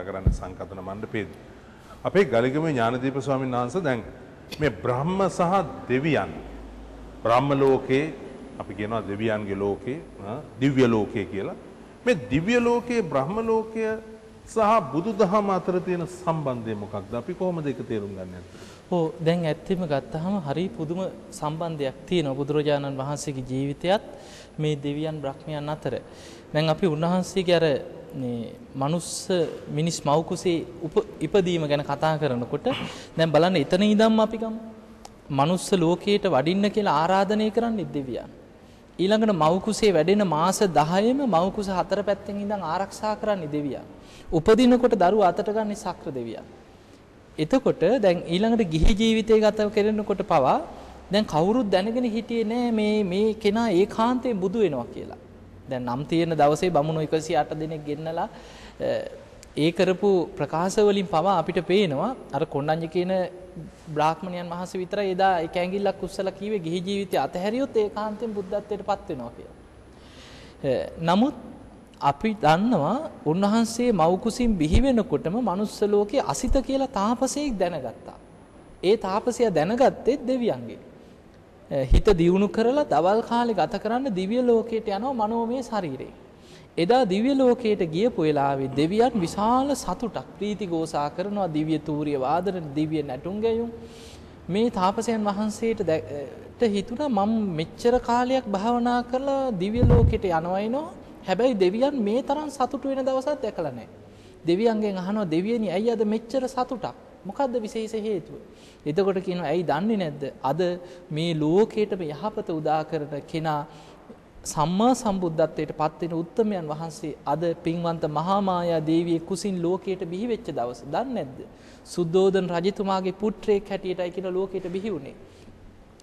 කරන්න සංකතන මණ්ඩපයේදී. අපේ ගලිගමේ ඥානදීප ස්වාමීන් වහන්සේ දැන් මේ බ්‍රහ්ම සහ දෙවියන් බ්‍රහ්ම ලෝකේ අපි කියනවා දෙවියන්ගේ ලෝකේ දිව්‍ය ලෝකේ කියලා. මේ දිව්‍ය ලෝකයේ බ්‍රහ්ම ලෝකය සහ බුදුදහම අතර තියෙන සම්බන්ධය මොකක්ද? අපි කොහොමද ඒක තේරුම් ගන්නේ? ඔව් දැන් ඇත්තෙම ගත්තාම හරි පුදුම සම්බන්ධයක් තියෙනවා බුදුරජාණන් වහන්සේගේ ජීවිතයත් මේ දෙවියන් බ්‍රහ්මයන් අතර. දැන් අපි උන්වහන්සේගේ අර මේ මනුස්ස මිනිස් මව් කුසේ ඉපදීම ගැන කතා කරනකොට දැන් බලන්න එතන ඉඳන්ම අපි ගමු. මනුස්ස ලෝකයට වඩින්න කියලා ආරාධනය කරන්නේ දෙවියන්. ඊළඟට මව් කුසේ වැඩෙන මාස 10ෙම මව් කුස හතර පැත්තෙන් ඉඳන් ආරක්ෂා කරන්නේ දෙවියන්. උපදිනකොට දරුවා අතට ගන්නේ සක්‍ර දෙවියන්. එතකොට දැන් ඊළඟට ගිහි ජීවිතය ගත කරනකොට පවා දැන් කවුරුත් දැනගෙන හිටියේ නෑ මේ මේ කෙනා ඒකාන්තයෙන් බුදු වෙනවා කියලා. දැන් නම් තියෙන දවසේ බමුණු 108 දෙනෙක් ගෙන්නලා ඒ කරපු ප්‍රකාශ වලින් පවා අපිට පේනවා අර කොණ්ඩඤ්ඤ කියන බ්‍රාහ්මණයන් වහන්සේ විතරයි එදා එක ඇඟිල්ලක් උස්සලා කිව්වේ ගිහි ජීවිතය අතහැරියොත් ඒකාන්තයෙන් බුද්ධත්වයට පත් වෙනවා කියලා. නමුත් අපි දන්නවා උන්වහන්සේ මව් කුසින් බිහි වෙනකොටම මනුස්ස ලෝකයේ අසිත කියලා තාපසයෙක් දැනගත්තා. ඒ තාපසයා දැනගත්තේ දෙවියන්ගේ. හිත දියුණු කරලා දවල් කාලේ ගත කරන්න දිව්‍ය ලෝකයට යනවා මනෝමය ශරීරේ. එදා දිව්‍ය ලෝකයට ගියපු වෙලාවේ දෙවියන් විශාල සතුටක් ප්‍රීති ගෝසා කරනවා, දිව්‍ය තූර්ය වාදන, දිව්‍ය නැටුම් ගැයුම්. මේ තාපසයන් වහන්සේට හිතුණා මම මෙච්චර කාලයක් භාවනා කරලා දිව්‍ය ලෝකයට යනවා එනවා. හැබැයි දෙවියන් මේ තරම් සතුටු වෙන දවසක් දැකලා නැහැ. දෙවියන්ගෙන් අහනවා දෙවියනි ඇයි අද මෙච්චර සතුටක්? මොකද්ද විශේෂ හේතුව? එතකොට කියනවා ඇයි දන්නේ නැද්ද? අද මේ ලෝකේටම යහපත උදා කරන කෙනා සම්මා සම්බුද්ධත්වයට පත් වෙන උත්තමයන් වහන්සේ අද පින්වන්ත මහා මායා දේවිය කුසින් ලෝකයට බිහි වෙච්ච දවස දන්නේ නැද්ද? සුද්ධෝදන රජතුමාගේ පුත්‍රයෙක් හැටියටයි කියන ලෝකයට බිහි වුණේ.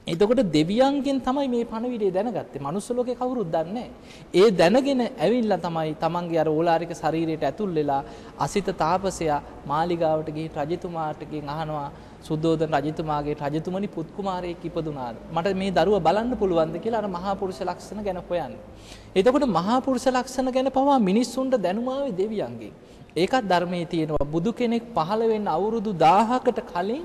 එතකොට දෙවියන්ගෙන් තමයි මේ පණිවිඩය දැනගත්තේ. මනුස්ස ලෝකේ කවුරුත් දන්නේ නැහැ. ඒ දැනගෙන ඇවිල්ලා තමයි තමන්ගේ අර ඕලාරික ශරීරයට ඇතුල් වෙලා අසිත තාපසයා මාලිගාවට ගිහින් රජතුමාටගෙන් අහනවා සුද්ධෝදන රජතුමාගේ රජතුමනි පුත් කුමාරයෙක් ඉපදුනාද? මට මේ දරුවා බලන්න පුළුවන්ද කියලා අර මහා පුරුෂ ලක්ෂණ ගැන හොයන්නේ. එතකොට මහා පුරුෂ ලක්ෂණ ගැන පවා මිනිස්සුන්ට දැනුම ආවේ දෙවියන්ගෙන්. ඒකත් ධර්මයේ තියෙනවා. බුදු කෙනෙක් පහළ වෙන්න අවුරුදු 1000කට කලින්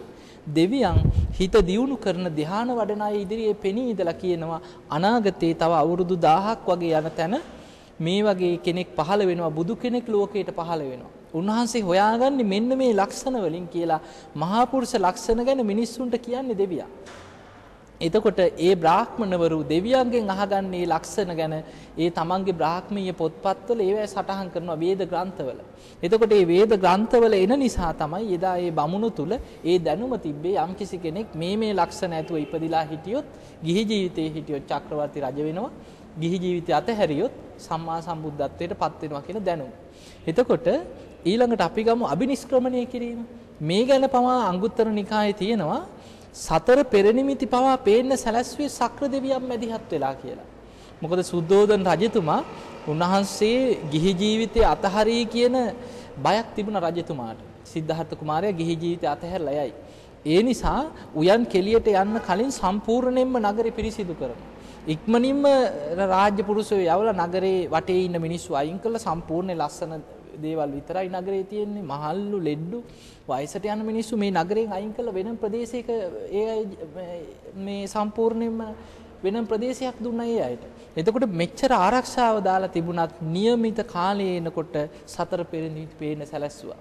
දෙවියන් හිත දියුණු කරන ධ්‍යාන වඩන අය ඉදිරියේ පෙනී ඉඳලා කියනවා අනාගතේ තව අවුරුදු 1000ක් වගේ යන තැන මේ වගේ කෙනෙක් පහළ වෙනවා, බුදු කෙනෙක් ලෝකයට පහළ වෙනවා. උන්වහන්සේ හොයාගන්නේ මෙන්න මේ ලක්ෂණ වලින් කියලා මහා පුරුෂ ලක්ෂණ ගැන මිනිස්සුන්ට කියන්නේ දෙවියන්. එතකොට ඒ බ්‍රාහ්මණවරු දෙවියන්ගෙන් අහගන්නේ ලක්ෂණ ගැන ඒ තමන්ගේ බ්‍රාහ්මීය පොත්පත්වල ඒවැ සටහන් කරනවා වේද ග්‍රන්ථවල. එතකොට ඒ වේද ග්‍රන්ථවල එන නිසා තමයි එදා ඒ බමුණු තුල ඒ දැනුම තිබ්බේ යම්කිසි කෙනෙක් මේ මේ ලක්ෂණ ඇතුව ඉපදිලා හිටියොත් ගිහි ජීවිතේ හිටියොත් චක්‍රවර්ති රජ වෙනවා, ගිහි ජීවිතය අතහැරියොත් සම්මා සම්බුද්ධත්වයට පත් වෙනවා කියන දැනුම. එතකොට ඊළඟට අපි ගමු අබිනිෂ්ක්‍රමණය කිරීම. මේ ගැන පවා අංගුත්තර නිකායේ තියෙනවා සතර පෙරනිමිති පවා පේන්න සැලැස්ුවේ සක්‍ර දෙවියන් මැදිහත් වෙලා කියලා. මොකද සුද්ධෝදන රජතුමා උන්වහන්සේ ගිහි ජීවිතය අතහරී කියන බයක් තිබුණා රජතුමාට. සිද්ධාර්ථ කුමාරයා ගිහි ජීවිතය අතහැරලා යයි. ඒ නිසා උයන් කෙලියට යන්න කලින් සම්පූර්ණයෙන්ම නගරේ පිරිසිදු කරනවා. ඉක්මනින්ම රාජ්‍ය පුරුෂයෝ යවලා නගරේ වටේ ඉන්න මිනිස්සු අයින් කරලා සම්පූර්ණ ලස්සන දේවල් විතරයි නගරේ තියෙන්නේ. මහල්ලු ලෙඩ්ඩු වයසට යන මිනිස්සු මේ නගරයෙන් අයින් කරලා වෙනම ප්‍රදේශයක ඒ අය මේ සම්පූර්ණයෙන්ම වෙනම ප්‍රදේශයක් දුන්නා ඒ අයට. එතකොට මෙච්චර ආරක්ෂාව දාලා තිබුණත් නියමිත කාලය එනකොට සතර පෙරනිමිති පේන සැලැස්සුවා.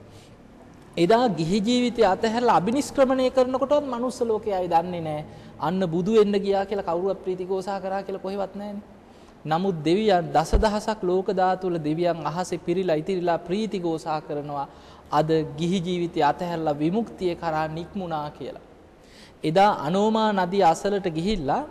එදා ගිහි ජීවිතය අතහැරලා අබිනිෂ්ක්‍රමණය කරනකොටවත් මනුස්ස ලෝකයේ අය දන්නේ නැහැ. අන්න බුදු වෙන්න ගියා කියලා කවුරුවත් ප්‍රීතිഘോഷා කරා කියලා කොහෙවත් නැහැනේ. නමුත් දෙවියන් දසදහසක් ලෝක ධාතු වල දෙවියන් අහසේ පිරීලා ඉතිරිලා ප්‍රීතිഘോഷා කරනවා අද ගිහි ජීවිතය අතහැරලා විමුක්තිය කරා නික්මුණා කියලා. එදා අනෝමා නදිය අසලට ගිහිල්ලා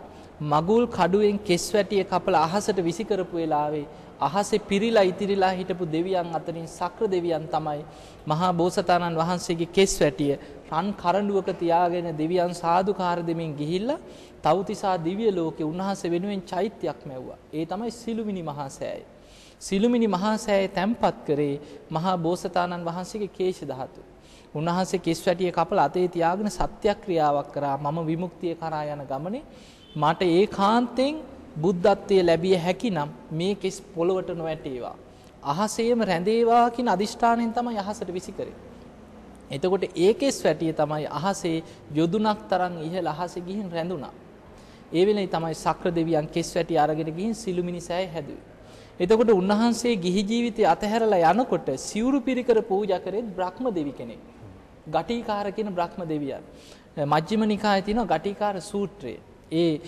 මගුල් කඩුවෙන් කෙස් වැටිය කපලා අහසට විසි කරපු වෙලාවේ අහසේ පිරීලා ඉතිරිලා හිටපු දෙවියන් අතරින් සක්‍ර දෙවියන් තමයි මහා බෝසතාණන් වහන්සේගේ කෙස් වැටිය රන් කරඬුවක තියාගෙන දෙවියන් සාදුකාර දෙමින් ගිහිල්ලා තවුතිසා දිව්‍ය ලෝකේ උන්වහන්සේ වෙනුවෙන් චෛත්‍යයක් මැව්වා. ඒ තමයි සිළුමිණි මහා සෑය. සිළුමිණි මහා සෑය තැන්පත් කරේ මහා බෝසතාණන් වහන්සේගේ කේශ ධාතු. උන්වහන්සේ කෙස් වැටිය කපලා අතේ තියාගෙන සත්‍යක්‍රියාවක් කරා. මම විමුක්තිය කරා යන ගමනේ මට ඒකාන්තයෙන් බුද්ධත්වයේ ලැබිය හැකි නම් මේ කෙස් පොළවට නොවැටේවා. අහසේම රැඳේවා කියන අදිෂ්ඨානයෙන් තමයි අහසට විසි කරේ. එතකොට ඒ කෙස් වැටිය තමයි අහසේ යොදුනක් තරම් ඉහළ අහසේ ගිහින් රැඳුණා. ඒ වෙලේ තමයි සක්‍ර දෙවියන් කෙස් වැටිය අරගෙන ගිහින් සිළුමිණි සෑය හැදුවේ. එතකොට උන්වහන්සේ ගිහි ජීවිතය අතහැරලා යනකොට සිවුරු පිරිකර පූජා කරෙත් බ්‍රහ්ම දෙවි කෙනෙක්. ගටීකාර කියන බ්‍රහ්ම දෙවියන්. මජ්ක්‍ධිම නිකායේ තියෙනවා ගටීකාර සූත්‍රය. ඒ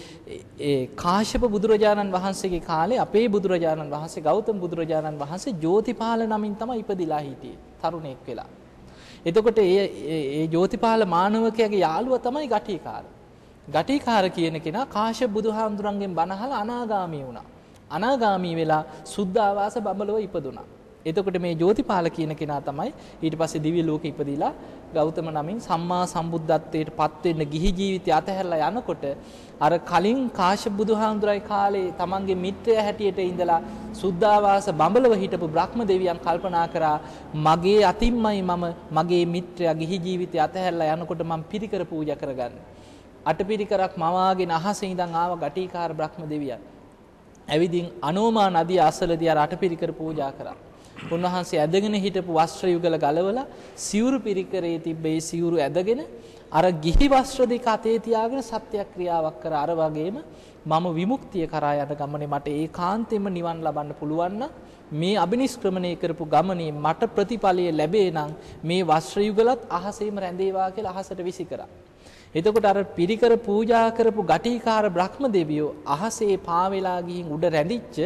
ඒ කාශ්‍යප බුදුරජාණන් වහන්සේගේ කාලේ අපේ බුදුරජාණන් වහන්සේ ගෞතම බුදුරජාණන් වහන්සේ ජෝතිපාල නමින් තමයි ඉපදිලා හිටියේ තරුණයෙක් වෙලා. එතකොට ඒ ඒ ජෝතිපාල මානවකයාගේ යාළුවා තමයි ගටීකාර. ගටීකාර කියන කෙනා කාශ්‍යප බුදුහාමුදුරන්ගෙන් බණ අහලා අනාගාමී වුණා. අනාගාමී වෙලා සුද්ධාවාස බඹලොව ඉපදුනා. එතකොට මේ ජෝතිපාල කියන කෙනා තමයි ඊට පස්සේ දිව්‍ය ලෝකෙ ඉපදිලා ගෞතම නමින් සම්මා සම්බුද්ධත්වයට පත් වෙන්න ගිහි ජීවිතය අතහැරලා යනකොට අර කලින් කාශ්‍යප බුදුහාමුදුරයි කාලේ තමන්ගේ මිත්‍රයා හැටියට ඉඳලා සුද්ධාවාස බඹලව හිටපු බ්‍රහ්ම දෙවියන් කල්පනා කරා මගේ අතින්මයි මම මගේ මිත්‍රයා ගිහි ජීවිතය අතහැරලා යනකොට මම පිරිකර පූජා කරගන්නේ. අටපිරිකරක් මවාගෙන අහසේ ඉඳන් ආව ගටීකාර බ්‍රහ්ම දෙවියන්. ඇවිදින් අනෝමා නදිය අසලදී අර අටපිරිකර පූජා කරා. උන්වහන්සේ ඇදගෙන හිටපු වස්ත්‍ර යුගල ගලවලා සිවුරු පිරිකරේ තිබ්බ ඒ සිවුරු ඇදගෙන අර ගිහි වස්ත්‍ර දෙක අතේ තියාගෙන සත්‍යක්‍රියාවක් කර අර වගේම මම විමුක්තිය කරා යන ගමනේ මට ඒකාන්තයෙන්ම නිවන් ලබන්න පුළුවන් නම් මේ අබිනිෂ්ක්‍රමණය කරපු ගමනේ මට ප්‍රතිඵලය ලැබේ නම් මේ වස්ත්‍ර යුගලත් අහසේම රැඳේවා කියලා අහසට විසි කරා. එතකොට අර පිරිකර පූජා කරපු ගටීකාර බ්‍රහ්ම දෙවියෝ අහසේ පාවෙලා ගිහින් උඩ රැඳිච්ච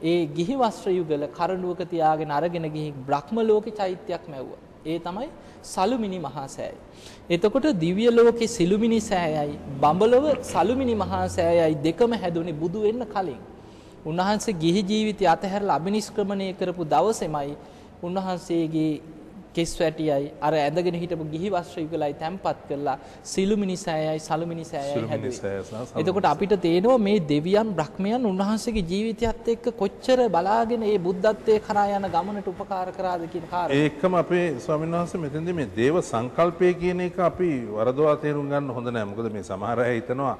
ඒ ගිහි වස්ත්‍ර යුගල කරඬුවක තියාගෙන අරගෙන ගිහින් බ්‍රහ්ම ලෝකේ චෛත්‍යයක් මැව්වා. ඒ තමයි සලුමිනි මහා සෑය. එතකොට දිව්‍ය ලෝකේ සිළුමිනි සෑයයි බඹලොව සලුමිනි මහා සෑයයි දෙකම හැදුනේ බුදු වෙන්න කලින්. උන්වහන්සේ ගිහි ජීවිතය අතහැරලා අබිනිෂ්ක්‍රමණය කරපු දවසේමයි උන්වහන්සේගේ කෙස් වැටියයි අර ඇඳගෙන හිටපු ගිහි වස්ත්‍ර යුගලයි තැන්පත් කරලා සිළුමිණි සෑයයි සලුමිණි සෑයයි හැදුවේ. එතකොට අපිට තේනවා මේ දෙවියන් බ්‍රහ්මයන් උන්වහන්සේගේ ජීවිතයත් එක්ක කොච්චර බලාගෙන ඒ බුද්ධත්වයේ කරා යන ගමනට උපකාර කරාද කියන කාරණා. ඒකම අපේ ස්වාමීන් වහන්සේ මෙතෙන්දී මේ දේව සංකල්පය කියන එක අපි වරදවා තේරුම් ගන්න හොඳ නෑ. මොකද මේ සමහර අය හිතනවා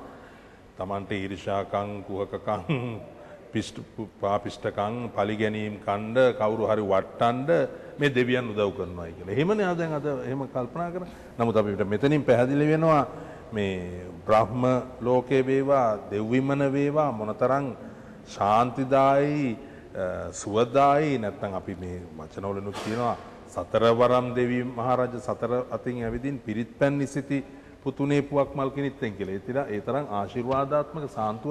Tamante ඊර්ෂාකම් කුහකකම් පාපිෂ්ඨකම් පලිගැනීම් කණ්ඩ කවුරු හරි වට්ටන්න මේ දෙවියන් උදව් කරනවායි කියලා. එහෙමනේ දැන් අද එහෙම කල්පනා කරා. නමුත් අපිට මෙතනින් පැහැදිලි වෙනවා මේ බ්‍රහ්ම ලෝකේ වේවා දෙව්විමන වේවා මොනතරම් ශාන්තිදායී සුවදායී නැත්නම් අපි මේ වචනවලුත් කියනවා සතරවරම් දෙවි මහරජ සතර අතින් ඇවිදින් පිරිත් පැන් නිසිති පුතුනේ පුවක් මල් කිනිත්තෙන් කියලා. ඒ තරම් ආශිර්වාදාත්මක සාන්තුව